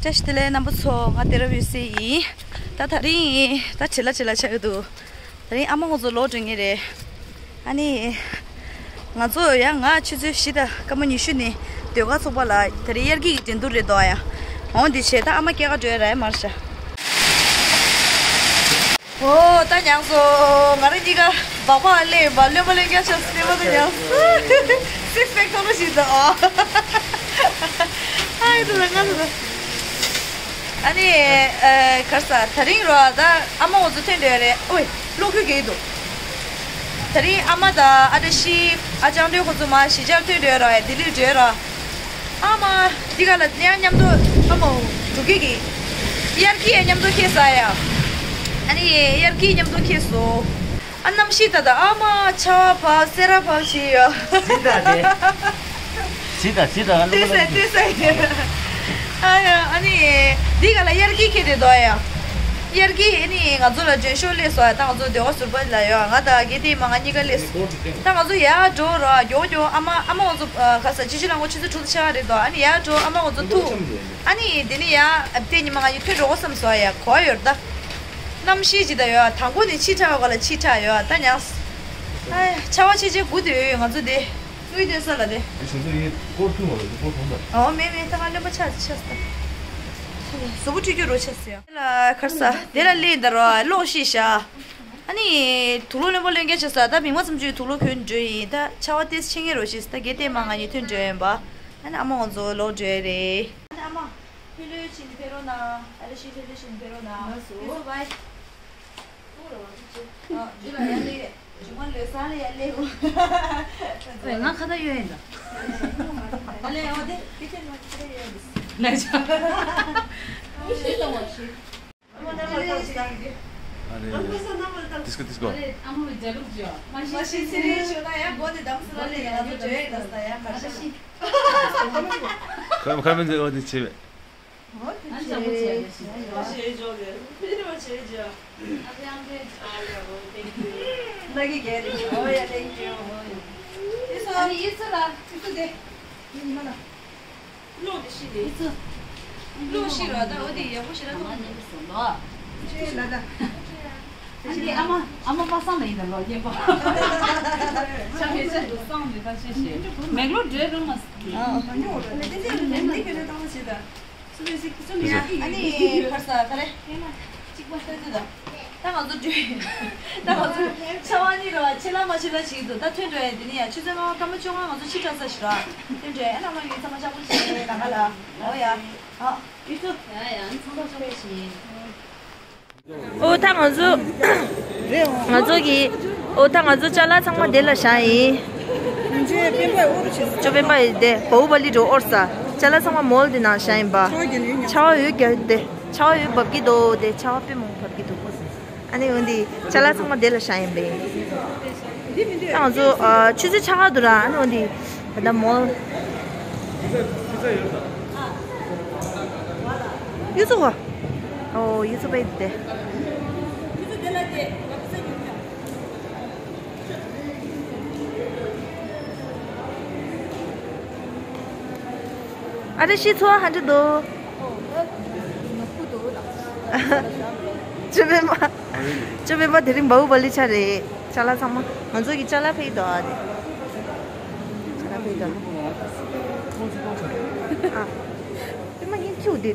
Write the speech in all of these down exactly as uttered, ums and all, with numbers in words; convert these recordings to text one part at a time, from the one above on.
བཀྲ་ཤིས་བདེ་ལེགས་རྣམ་པ་ཚོ། ང་སྡེ་ར་བའི་སི་ཡིན། ད་དེ་རིང་ད་བྲེལ་ལ་བྲེལ་ལ་ཆགས་ཀྱི་འདུག་དེ་རིང་ཨ་མ་ཁོང་ཚོ་ལོག་འགྲོ་ངེས་རེད། ཨ་ནི། ང་ཚོ་ཡང་ང་ཆུ་ཚོད་བཞི་དང་སྐར་མ་ཉི་ཤུ་ནས་ཟློས་གར་ཚོགས་པ་ལ་དེ་རིང་དབྱར་སྐྱིད་ཀྱི་འགྲན་བསྡུར་རེད་འདུག་ཡ། འོང་འདི་བྱས་ད་ཨ་མ་སྐྱེལ་ག་འགྲོ་ཡ་རེད་མར་ཤག་ཨོ་ད་མྱངས་སོ། ང་རང་གཉིས་ཀ་སྦག་སྦག་ལས་མ་ལོན་པ་ལོན་རྒྱག་ཆགས་སོ། ལས་མ་ད་མྱངས་སོ། སིག་སི་པེག་མཐོང་རོགས་ཞིག་ད་ཨ། ཨ་ཡི་ད་ད་ང་ད་ད། ཨ་ནི། ཨ་གར་ས་དེ་རིང་རོ་ད་ཨ་མ་འོ་ཚོ་ཐོན་འདོད་རེད། ཨོའི་གློག་ཁུལ་གེ་འདུག་དེ་རིང་ཨ་མ་དང་ཨ་བཀྲ་ཤིས་ཨ་ཅང་ཏོའི་ཁོ་ཚོ་མ་གཞིས་ཆགས་ཐོན་འདོད་རོ་ཡ་ལྡི་ལི་འགྲོ་རོ། ཨ་མ། འདི་ག་ལ་ཡང་མཉམ་དུ་ཨ་མ་འོ་འགྲོ་གི་གི། དབྱར་སྐྱིད་ཡང་མཉམ་དུ་ཁེལ་ས་ཡ། ཨ་ནི་དབྱར་སྐྱིད་མཉམ་དུ་ཁེལ་སོ། ཨ་གནམ་གཤིས་ད་ད་ཨ་མ་ཆར་པ་བབས་སེར་བ་བབས་བྱས་ཡོད། ཟི་ད་དེ། ཟི་ད་ཟི་ད་ཨ་ལོ་ལྟོས་ས་ལོ་ལྟོས་ས་ཡོད། ཨ་ཡ་ཨ་ནི་འདི་ག་ལ་དབྱར་སྐྱིད་ཁེལ་རེད་དོ་ཡ། དབྱར་སྐྱིད་ཨ་ནི་ང་ཚོ་ལ་མགྲོན་ཤོག་སླེབས་སོང་ཡ། ད་ང་ཚོ་སྡོད་ག་ཟུར་པ་ལ་ཡོད། ང་དང་དགེ་ལྡན་མ་ང་གཉིས་ཀ་སླེབས་སོང་། ད་ང་ཚོ་ཡར་འགྲོ་རོགས། མགྱོགས་མགྱོགས་ཨ་མ་ཨ་མ་ང་ཚོ་ག་ས་སྤྱི་སྤྱོད་ལ་ངོ་ཆུ་ཚོད་དྲུག་ཏུ་ཆགས་རེད་དོ། ཨ་ནི་ཡར་འགྲོ་ཨ་མ་ང་ཚོ་ཐུག་ཨ་ནི་དེ་ནི་ཡ་ཨ་བལྟས་ཉི་མ་ང་གཉིས་ཐོན་འགྲོ་གོ་བསམ་སོང་ཡ། གོ་ཡོད་ད། གནམ་གཤིས་ཇི་ལྟར་ཡོད་དང་པོ་ནས་ཕྱི་དྲགས་ག་ལ་ཕྱི་དྲགས་ཡོད་ད་མྱངས། ཨ་ཡ་ཆར་པ་ཆེ་ཆེ་སྒུག་བསྡད་ཡོད་ང་ཚོ་དེ། དངུལ་སྟོན་ས་ལ་དེ། དེ་བྱས་ཙང་ངས་སྐོར་ཐུང་བ་ལ་སྐོར་ཐུང་ད། ཨོ་མེད་མེད་ད་ང་གླེན་པ་ཆགས་ཆགས་སོང་ད། གཟུགས་པོ་འཁྲུད་རྒྱུ་རོ་ཆགས་སོང་ཡ། ལ་ཁར་ས་དེ་ལ་སླེབས་ད་རོ་གློག་ཤི་ཤག་ཨ་ནི་དུག་ལོག་རློན་པ་རློན་རྒྱག་བྱས་ས། ད་མིག་མ་ཙམ་ཅིག་དུག་ལོག་གོན་འགྲོ་ཡིན། ད་ཆར་པ་ཏོག་ཙམ་ཆེ་ངེས་རོ་ཤི་ས། ད་དགེ་ལྡན་མ་ང་གཉིས་ཐོན་འགྲོ་ཡིན་པ། ཨ་ནི་ཨ་མ་ང་ཚོ་ལོག་འགྲོ་ཡ་རེད། ཨ་ནི་ཨ་མ། ལྷོད་ལྷོད་བྱས་ནས་ཕེབས་རོགས་གནང་། ཨ་རེ་ཞིག་ལྷོད་ལྷོད་བྱས་ནས་ཕེབས་རོགས་གནང་། ལགས་སོ། ལགས་སོ་བའི། ཨ་འདི་ལ་ཡར་སླེབས། རྗེས་མ་ལོས་ས་ལ་ཡར་སླེབས་འོ། ཨེ་ང་ཁ་བརྡ་གཡོལ་ཡིན་ད། ཨ་ལས་འོ་དེ་དེ་ཁྱོད་ང་ཁ་བརྡ་གཡོལ་ཡིན། ལགས་སོ། ཤེས་དང་བ་ཤེས། ཨ་ལས། དིས་ཀོ་དིས་ཀོ། ཨ་ལས་ཨ་མ་བའི་རྒྱ་ལུགས་བརྗོད། མ་ཤེས་ཚེ་རིང་ཞུ་ན་ཡང་སྒོ་ནས་བསྡམས་སོང་། ཨ་ལས་ཡར་ལ་བརྗོད་ཡོད་ད་ས་ཡང་གར་ཤག་ཁ་ཁ་མི་འཛེག་འོ་དེ་བྱས་པས། ཨ་ཅག་པོ་བྱས་ཡོད་ཤི། བྱས་འཇོག་གི་ཕི་རི་མ་བྱས་འཇོག་ཨ་ཅག་འདྲེ། ཨ་ལས་འོ་ཐེང་ཀིའུ། ན་གི་གལ་ཨོ་ཡ་ཐེང་ཀིའུ། ཨ་ནི་ཡིད་ཚོ་ལ་ཡིད་ཚོ་དེ། ཡིད་མ་ལ། གློག་འདི་ཤི་ལེ། ཡིད་ཚོ། གློག་ཤི་ར་ད་འོ་དེ་ཡག་པོ་ཞིག་ར་ཐོག་མ་ཉན་གི་སོང་ལོ། ཅེ་ལ་ད། ཨ་ནི་ཨ་མ་ཨ་མ་པ་སངས་ལ་ཡིན་ད་ལོ་རྒན་པ། ཆ་མེད་ཆ་འདུག་སངས་མེད་པ་ཤེས་ཤེས། མེག་ལོ་འགྲོས་རུང་མ། ཨ་ཨ་ཉོ་ར་ལེ་དེ་དེ་ལེ་དེ་ག་ནས་བཏང་བ་ཞིག་ད། སུ་མེད་སི་སུ་མེད་ཨ་ནི་ཕར་ས་ག་རེ། གཅིག་པ་ལྟ་དུས་ད། ད་ང་ཚོ་འགྲོ། ད་ང་ཚོ་ཆ་བ་ནི་ར་བ་ཆེ་ལ་མ་ཆེ་ལ་ཞིག་འདུག་ད་ཐོན་འགྲོ་ཡ་འདི་ནི་ཡ་ཆུ་ཚོད་ལྔ་པ་སྐར་མ་བཅོ་ལྔ་ང་ཚོ་ཕྱི་དྲགས་ས་ཞིག་ར། ཐོན་འགྲོ་ཡ་ཨ་ནང་མ་ཡུལ་ཚང་མ་ཤག་པོ་བྱས་ལ་ག་ལ། འོ་ཡ། ཨ། ཡུལ་ཚོ། ཡ་ཡ་ཚང་མ་ཤག་པོ་བྱས། ཨོ་ད་ང་ཚོ། ང་ཚོ་གི། ཨོ་ད་ང་ཚོ་ཅ་ལག་ཚང་མ་དེ་ལ་བཞག་ཡིན། ཅོ་པེན་པ་ཡི་དེ་བའུ་བ་ལི་འགྲོ་ཨོར་ས། ཅ་ལག་ཚང་མ་མོལ་དེ་ནང་བཞག་ཡིན་པ། ཆར་པ་ཡོད་རྒྱ་དེ། ཆར་པ་ཡོད་འབབ་ཀྱི་འདུག་དེ་ཆར་པ་དཔེ་མང་འབབ་ཀྱི་འདུག་ཨ་ནི་འོན་ཏེ་ཅ་ལག་ཚང་མ་དེ་ལ་བཞག་ཡིན་པས། ད་ང་ཚོ་ཨ་ཆུ་ཚོད་ཆ་ག་འདུག་ར། ཨ་ནི་འོན་ཏེ་ད་ལྟ་མོལ། ཡུ་ཚོ་བ། ཨོ་ཡུ་ཚོ་པའི་དེ། ཨ་རེ་ཤི་ཚོ་ཧ་འདྲི་འདུག་ཅོ་པེན་པ། ཅོ་པེན་པ་དེ་རིང་བའུ་བ་ལི་ཆ་རེད། ཅ་ལག་ཚང་མ་ང་ཚོ་གི་ཅ་ལག་ཕེབས་འདུག་ཨ་རེ། ཅ་ལག་ཕེབས་འདུག་ཨ། པེན་པ་ཡིན་ཁྱུག་དེ།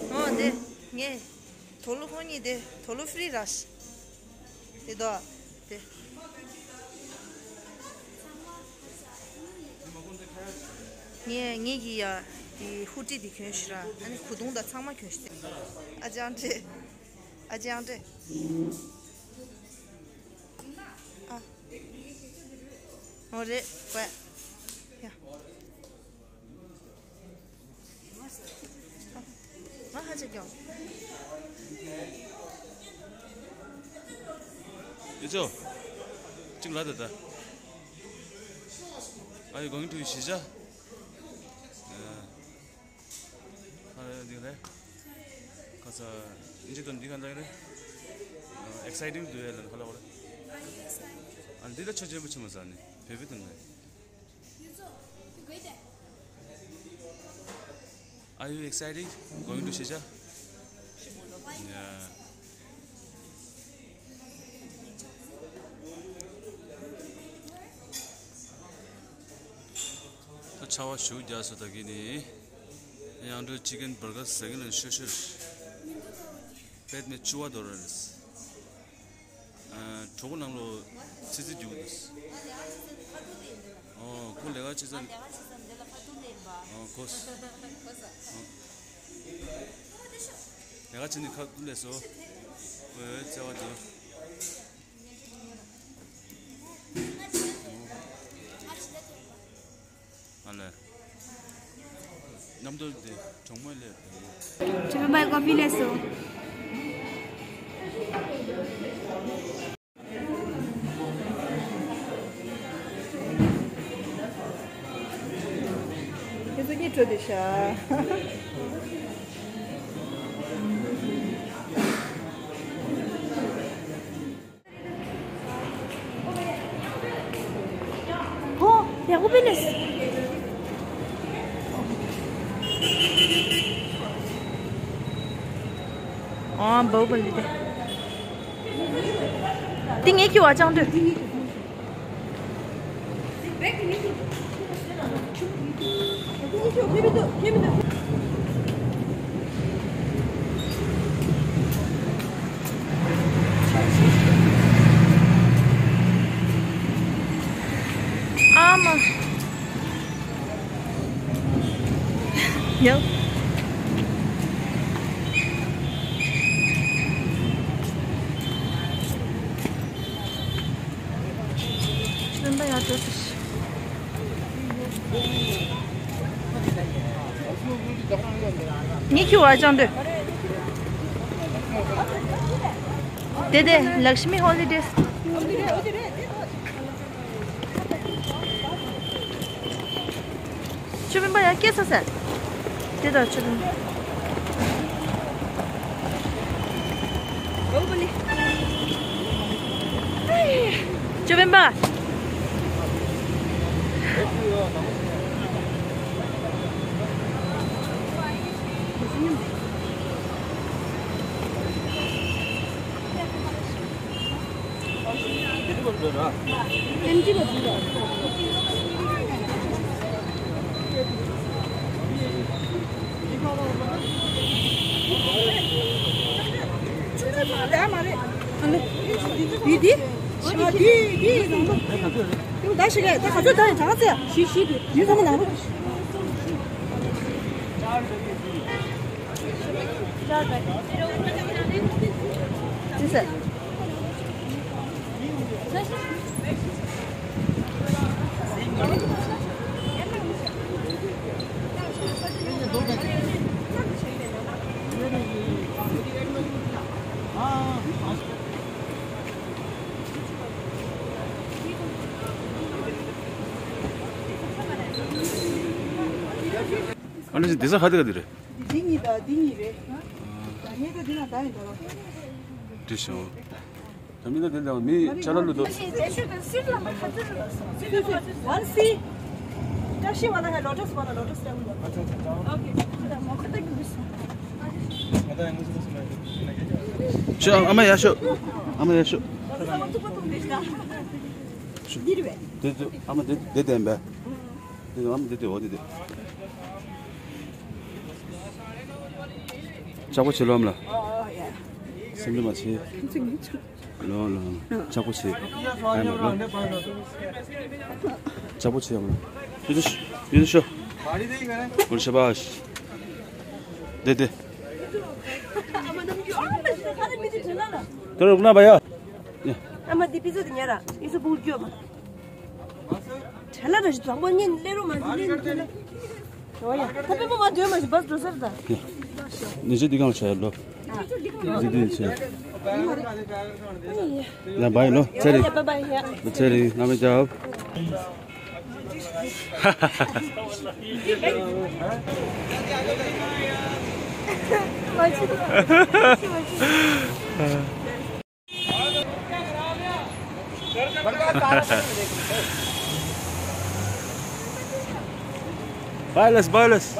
ཨོ་དེ་ངས་དོ་ལོ་ཧོ་ནི་དེ་དོ་ལོ་ཧྥི་རི་ར་ཤི་དེ་དོ་དེ། ངས་ངེད་ཀྱི་ཡ་དེ་ཧུ་ཏི་དེ་གྱོན་ཤི་ར། ཨ་ནི་གོས་ཐུང་དང་ཚང་མ་གྱོན་ཤི་སྟེ། ཨ་ཅང་ཏྲེ། ཨ་ཅང་ཏྲེ། ཨ། ཨོ་རེད་བས། ཡ། ཡོད་ཚོ། གཅིག་ལ་ད་ད། Are you going to Shija? ཨ་འདི་རེད། ཁ་ས་ཨིན་ཇི་དོན་འདི་ག་འདྲ་རེད། ཨེག་སའི་ཊིང་དུ་ཡ་ལ་ཁ་ལ་བ་རེད། ཨ་འདི་ལ་ཆོ་ཆེན་པོ་ཆེ་མ་ཟ་ནི་བེ་བེ་དུ་ནི། Are you excited going to Shija? Yeah. ད་ཆར་པ་ཞུགས་རྒྱག་སོ་ད་གི་ནི། ཡང་འདྲ་ཅི་ཀན་བར་གར་ཟ་གི་ན་ཤོ་ཤོ། པེད་མེ་བཅུ་བ་དོ་ར་རེད། ཨ། གྲོགས་པོ་ནང་ལོ་ཚི་ཚི་རྒྱུག་འདུག་ཨོ་ཁོ་ལས་ཀ་བྱེད་ས། ཨོ་ཁོ། ཨོ། ལས་ཀ་བྱེད་ནི་ཁ་ཐུག་ལས་སོ། ཨོ་བརྩེ་བ་འདུག་ཨ་ལས། མཉམ་དུ་དེ་གྲོགས་མོ་ལས། ཁྱེད་པའི་ཀོ་ཕི་ལས་སོ། ཁྱེད་ཚོ་གཉིས་བྲོས་བསྡད་ཤག་ཨོ། ཡག་པོ་པིན་ནས། ཨ་བའུ་བ་ལི་དེ། འདི་ངས་ཁྱེར་བ་ཅང་འདོད། ཨ་མ། ཡོ། སྟོན་པ་ཡར་འགྲོ་ཟེར། ངས་ཁྱོད་བ་ཅང་འདོད། དེ་དེ་ལག་ཤི་མི་ཧོ་ལི་ཌེ། ཆུ་སྤེན་པ་ཡར་སྐྱེལ་ས་ཟེར། དེ་དང་ཆུ་སྤེན་པ། ཆུ་སྤེན་པ། ཨ་ནི་འདི་ས་ཧ་དི་ག་དི་རེད། འདི་གཉིས་དང་འདི་གཉིས་རེད། ད་ངས་ད་འདི་ན་ད་ཡིན་ད་རོ། འདི་ཤོ། ད་མི་ད་དེ་ལ་མི་ཅ་ལག་ལུ་དོ། One C། བཀྲ་ཤིས་བ་ལ་ཧ་ལོ་ཊ་སི་བ་ལ་ལོ་ཊ་སི་ལ་ལོ། ཨོ་ཁེ། ད་མོ་ཁ་ད་གི་མི་སོང་། ཤོ་ཨ་མ་ཡ་ཤོ། ཨ་མ་ཡ་ཤོ། འདི་རེད་པས། དེ་དེ་ཨ་མ་དེ་དེ་བསྟན་པས། དེ་ཨ་མ་དེ་དེ་འོ་དེ་དེ། ལྕགས་པོ་བྱེད་ལོམ་ལ། སེམས་ལ་མ་བྱེད། ལོ་ལོ། ལྕགས་པོ་བྱེད། ཨ་མ་ལོ། ལྕགས་པོ་བྱེད་ཨ་མ། ཡུ་ཤོ། ཡུ་ཤོ། འོ་ཤ་བཱཤ། དེ་དེ། དེ་རུ་ན་བ་ཡ། ཨ་མ་དེ་པི་ཙ་དེ་ཉར་ར། ཡུ་ཤོ་བུ་རྒྱོ་མ། བྲེལ་ལ་ར་ཞིག་བཟང་པོ་ཉན་ལེ་རུ་མ་ཞིག་ལེ་རུ་བྲེལ་ལ། ཨོ་ཡ། ད་པེ་པོ་མ་འདོད་མ་ཞིག་བས་འགྲོ་སར་ད། ནི་ཅི་འདི་གང་བྱས་ལོ། འདི་འདི་བྱས། ཡ་བའི་ལོ་ཚེ་རིང་། ཚེ་རིང་རྣམ་པའི་རྒྱབ། Bailes, bailes.